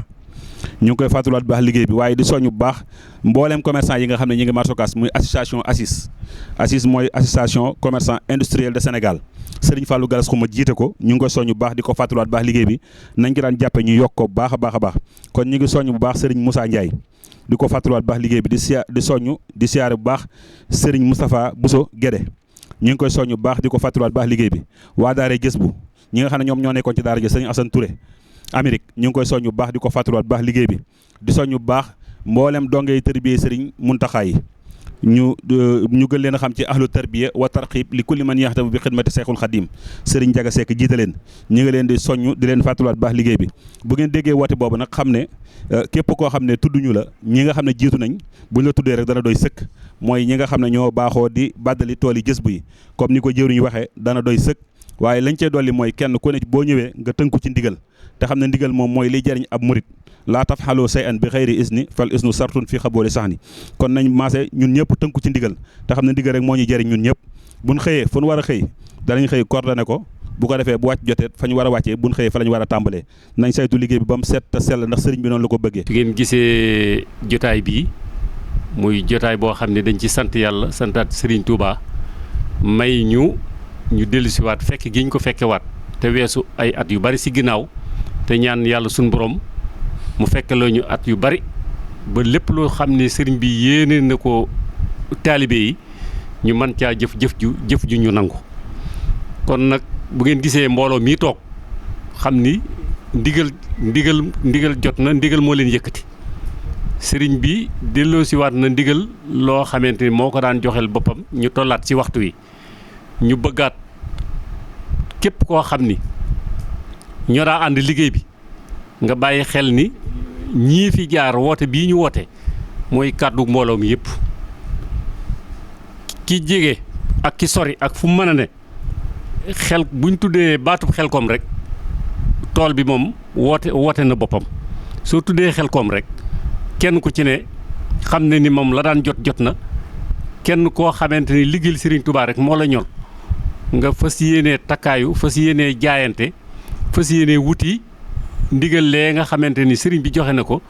ñu ngi koy fàttaliwaat bu baax liggéey bi waaye di soññ bu baax mbooleem commerçant yi nga xam ne ñu ngi marché Ocass muy association ACIS mooy association commerçant industriel de Sénégal Serigne Fallou Galas Xuma jiite ko ñu ngi koy soññ bu baax di ko fàttaliwaat bu baax liggéey bi nañ ko daan jàppe ñu yokk ko bu baax a baax kon ñu ngi soññ bu baax Serigne Moussa Ndiaye di ko fàttaliwaat bu baax liggéey bi di siyaare bu baax Serigne Moustapha Bousso Guédé ñu ngi koy soññ bu baax di ko fàttaliwaat bu baax liggéey bi waa daara gës bu ñi nga xam ne ñoom ñoo nekkoon ci daara ji Serigne Assane Touré Amérique ñu ngi koy soññ bu baax di ko fàttaliwaat bu baax liggéey bi di soññ bu baax mboolem dongey tërbiye Serigne Muntaxa yi ñu gën leen a xam ci ahlu tarbiya wa tarxib li kulli man yaxtabu bi xidmati Seexul Xadim Serigne Jaga Seck jiite leen ñi ngi leen di soññ di leen fàttaliwaat baax liggéey bi bu ngeen déggee woote boobu nag xam ne képp koo xam ne tudduñu la ñi nga xam ne jiitu nañ buñ la tuddee rek dana doy sëkk mooy ñi nga xam ne ñoo baaxoo di bàddali tool yi jës bu yi comme ni ko jëwriñu waxee dana doy sëkk waaye lañ cey dolli mooy kenn ku ne boo ñëwee nga tënku ci ndigal te xam ne ndigal moom mooy liy jariñ ab murit laa tafxaloo say an bi xayri isni fal isnu sartun fi xabooli sax ni kon nañ maase ñun ñëpp tënku ci ndigal te xam ne ndigal rek moo ñu jëriñ ñun ñëpp buñ xëyee fu nu war a xëy danañ xëy coordonné ko bu ko defee bu wàcc jotee fa ñu war a wàccee buñ xëyee fa la ñu war a tàmbalee nañ saytu liggéey bi ba mu set te sell ndax sëriñ bi noonu la ko bëggee. su ngeen gisee jotaay bii muy jotaay boo xam ne dañ ci sant yàlla santaat sëriñ Touba may ñu dellusiwaat fekk gi ñu ko fekkewaat te weesu ay at yu bari si ginnaaw te ñaan yàlla suñu borom mu fekkeloo ñu at yu bari ba lépp loo xam ne sëriñ bi yéene na ko taalibe yi ñu mën caa jëf ju ñu nangu. kon nag bu ngeen gisee mbooloo mii toog xam ni ndigal jot na, ndigal moo leen yëkkati sëriñ bi delloosiwaat na ndigal loo xamante ni moo ko daan joxel boppam ñu tollaat ci waxtu wi ñu bëggaat képp koo xam ni ñoo daa ànd liggéey bi nga bàyyi xel ni ñii fi jaar woote bii ñu woote mooy kàddu mbooloo mi yëpp ki jege ak ki sori ak fu mu mën a ne xel buñ tuddee baatub Xelkom rek tool bi moom woote na boppam soo tuddee Xelkom rek kenn ku ci ne xam ne ni moom la daan jot na kenn koo xamante ni liggéeyal Serigne Touba rek moo la ñor nga fas yéenee takkaayu fas yéenee jaayante fas yéenee wuti ndigal lee nga xamante ni Serigne bi joxe na ko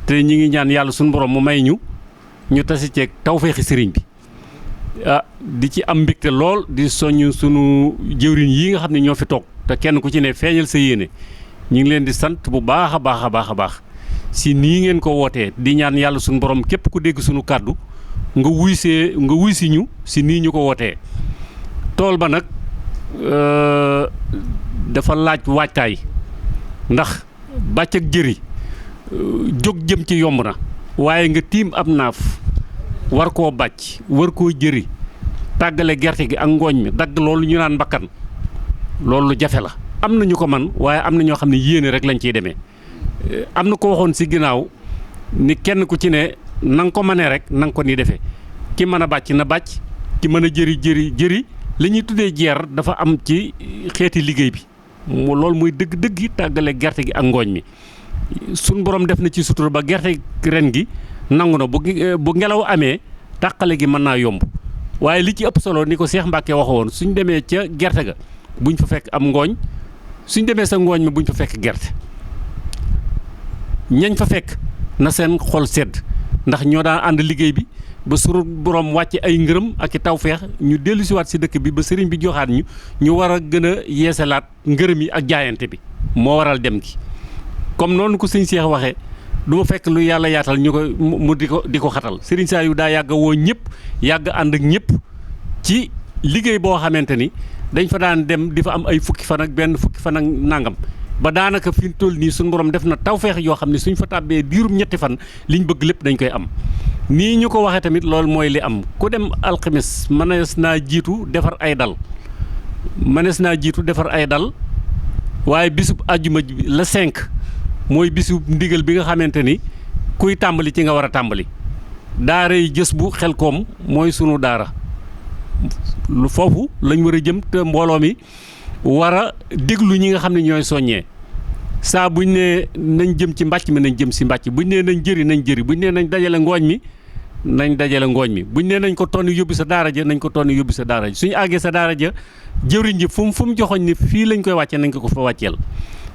te ñi ngi ñaan yàlla suñu borom mu may ñu tasi ceeg tawféexi Serigne bi di ci am mbégte lool di soññ sunu jëwriñ yi nga xam ne ñoo fi toog te kenn ku ci ne feeñal sa yéene ñu ngi leen di sant bu baax a baax si nii ngeen ko wootee di ñaan yàlla suñu borom képp ku dégg sunu kàddu nga wuy si ñu si nii ñu ko wootee. tool ba nag dafa laaj waajtaay ndax bàcc ak jëri jóg jëm ci yomb na waaye nga tiim ab naaf war koo bàcc war koo jëri tàggale gerte gi ak ngooñ mi dagg loolu ñu naan mbakkan loolu jafe la. am na ñu ko man waaye am na ñoo xam ne yéene rek lañ ciy demee am na ko waxoon si ginnaaw ni kenn ku ci ne na nga ko mënee rek na nga ko ni defee ki mën a bàcc na bàcc ki mën a jëri li ñuy tuddee jeer dafa am ci xeeti liggéey bi loolu muy dëgg tàggale gerte gi ak ngooñ mi suñ borom def na ci sutura ba gerte ren gi nangu na bu ngelaw amee tàqale gi mën naa yomb waaye li ci ëpp solo ni ko Cheikh Mbacke waxoon suñ demee ca gerte ga buñ fa fekk am ngooñ suñ demee sa ngooñ mi buñ fa fekk gerte ñañ fa fekk na seen xol sedd ndax ñoo daan ànd liggéey bi ba suru borom wàcce ay ngërëm ak i tawfeex ñu dellu siwaat si dëkk bi ba sëriñ bi joxaat ñu war a gën a yeesalaat ngërëm yi ak jaayante bi moo waral dem gi comme noonu ko sëñ Cheikh waxee du ma fekk lu yàlla yaatal ñu ko mu di ko xatal sëriñ Saliou daa yàgg woo ñëpp yàgg ànd ak ñëpp ci liggéey boo xamante ni dañ fa daan dem di fa am ay fukki fan ak nangam ba daanaka fi mu toll nii suñu borom def na tawfeex yoo xam ne suñ fa tàbbee diirum ñetti fan liñ bëgg lépp dañ koy am. nii ñu ko waxee tamit loolu mooy li am ku dem alxames mënees naa jiitu defar ay dal waaye bisub àjjuma la 5 mooy bisub ndigal bi nga xamante ni kuy tàmbali ci nga war a tàmbali daara yi jës bu Xelkom mooy sunu daara lu foofu lañ war a jëm te mbooloo mi war a déglu ñi nga xam ne ñooy soññee saa buñ ne nañ jëm ci mbàcc mi nañ jëm si mbàcc buñ ne nañ jëri buñ ne nañ dajale ngooñ mi buñ ne nañ ko tonni yóbbu sa daara ja nañ ko tonni yóbbu sa daara ja suñu àggee sa daara ja jëwriñ ji fu mu joxoñ ni fii lañ koy wàccee nañ ko fa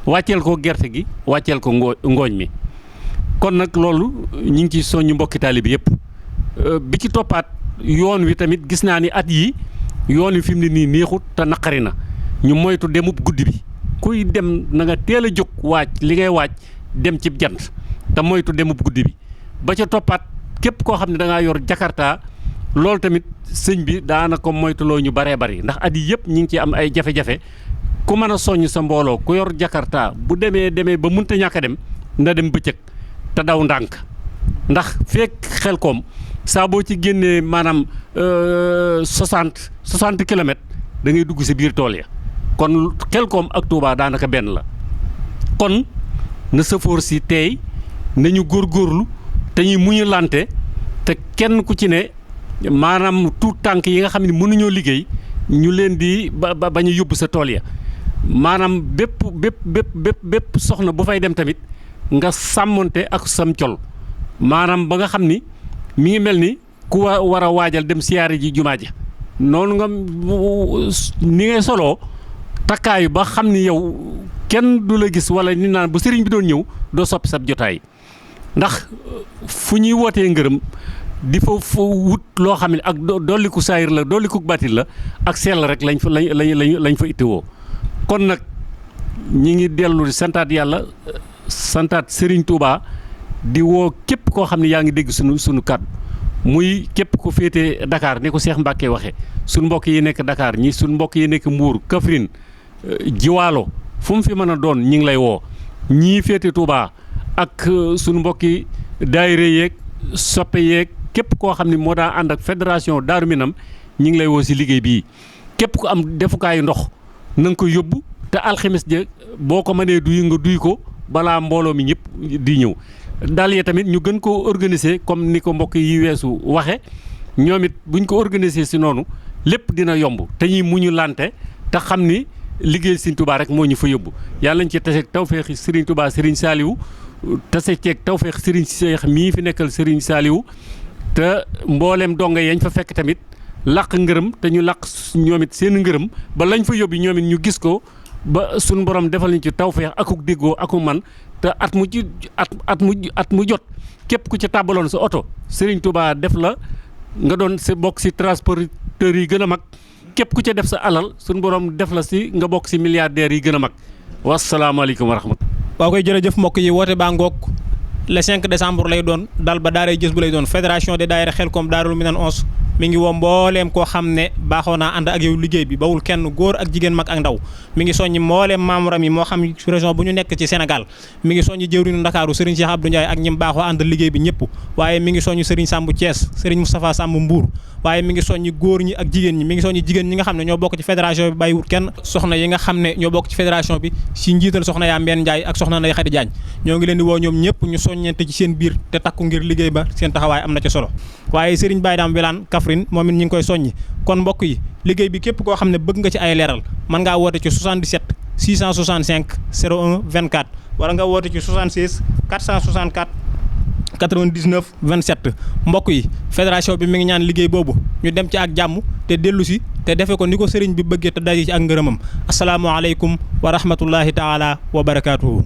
wàcceel ko gerte gi wàcceel ko ngooñ mi kon nag loolu ñu ngi ci soññu mbokki taalibe bi yëpp bi ci toppaat yoon wi tamit gis naa ni at yi yoon wi fi mu ne nii neexut te naqari na ñu moytu demub guddi bi kuy dem na nga teel a jóg waaj li ngay waaj dem ci jant te moytu demub guddi bi ba ca toppaat képp koo xam ne da ngaa yor jakarta loolu tamit sëñ bi daana ko moytuloo ñu baree bari ndax at yi yëpp ñu ngi ci am ay jafe-jafe ku mën a soññ sa mbooloo ku yor jakarta bu demee ba munta ñàkk a dem na dem bëccëg te daw ndànk ndax fekk Xelkom saa boo ci génnee maanaam 60 kilomètres da ngay dugg si biir tool ya kon Xelkom ak Touba daanaka benn la kon na sëfoor si teey nañu góorgóorlu te ñuy muñu lante te kenn ku ci ne maanaam tuut tànk yi nga xam ne mënuñoo liggéey ñu leen di bañ a yóbbu sa tool ya maanaam bépp soxna bu fay dem tamit nga sàmmonte ak sam col maanaam ba nga xam ni mi ngi mel ni ku war a waajal dem siyaare ji jumaa ja noonu nga ni ngay soloo takkaayu ba xam ni yow kenn du la gis wala ni naan bu sëriñ bi doon ñëw doo soppi sab jotaay ndax fu ñuy wootee ngërëm di fa wut loo xam ne ak dolliku saayir la dolliku baatin la ak sell rek lañ fa ittewoo kon nag ñi ngi dellu di santaat yàlla santaat Serigne Touba di woo képp koo xam ne yaa ngi dégg sunu kàddu muy képp ko féete Dakar ni ko Cheikh Mbacke waxee suñu mbokk yi nekk Dakar ñi suñu mbokk yi nekk Mbour Kaffrine Jiwaalo fu mu fi mën a doon ñi ngi lay woo ñii féete Touba ak suñu mbokki daayira yeeg soppe yeeg képp koo xam ne moo daa ànd ak fédération Daaru Minam ñi ngi lay woo si liggéey bii képp ku am defukaayu ndox na nga ko yóbbu te alxames je boo ko mënee duy nga duy ko balaa mbooloo mi ñëpp di ñëw daal yi tamit ñu gën koo organiser comme ni ko mbokk yi weesu waxe ñoom it buñ ko organiser si noonu lépp dina yomb te ñi muñu lante te xam ni liggéey Serigne Touba rek moo ñu fa yóbbu yàlla ñu ci taseeg tawfeex Serigne Touba Serigne Saliou tase ceeg tawfeex Serigne Cheikh mii fi nekkal Serigne Saliou te mboolem donga yañ fa fekk tamit làq ngërëm te ñu làq ñoom it seen ngërëm ba lañ fa yóbbu ñoom it ñu gis ko ba suñu borom defal ñu ci tawfeex akuk déggoo akuk man te at mu jot képp ku ci tàbbaloon sa oto Serigne Touba def la nga doon sa bokk si transporteurs yi gën a mag képp ku ca def sa alal suñu borom def la si nga bokk si milliardaires yi gën a mag wasalaamaaleykum wa rahmatulah. waaw koy jërëjëf mbokk yi woote baa ngoog le 5 décembre lay doon dal ba daaray Jës bu lay doon fédération des daayira Xelkom Daarul Minan 11 mi ngi woo mbooleem koo xam ne baaxoo naa ànd ak yow liggéey bi bawul kenn góor ak jigéen mag ak ndaw mi ngi soññi mbooleem membre yi moo xam région bu ñu nekk ci Sénégal mi ngi soññi jëwriñu Ndakaaru Serigne Cheikh Abdou Ndiaye ak ñim baaxoo ànd liggéey bi ñëpp waaye mi ngi soññi Serigne Samb Thiès Serigne Moustapha Samb Mbour waaye mi ngi soññi góor ñi ak jigéen ñi mi ngi soññi jigéen ñi nga xam ne ñoo bokk ci fédération bi bàyyiwut kenn soxna yi nga xam ne ñoo bokk ci fédération bi si njiital soxna yaa Mbène Ndiaye ak soxna Ndeye Khady Diagne ñoo ngi leen di woo ñoom ñëpp ñu soññente ci seen biir te takku ngir liggéey ba seen taxawaay am na ci solo waaye Serigne Baye Dame Wilane Kaffrine moom it ñi ngi koy soññi kon mbokk yi liggéey bi képp koo xam ne bëgg nga ci ay leeral mën ngaa woote ci 77 665 01 24 wala nga woote ci 76 464 99 27 mbokk yi fédération bi mi ngi ñaan liggéey boobu ñu dem ci ak jàmm te dellu si te defe ko ni ko sëriñ bi bëggee te daje ci ak ngërëmam asalaamaaleykum wa rahmatullahi taala wa barakaatuhu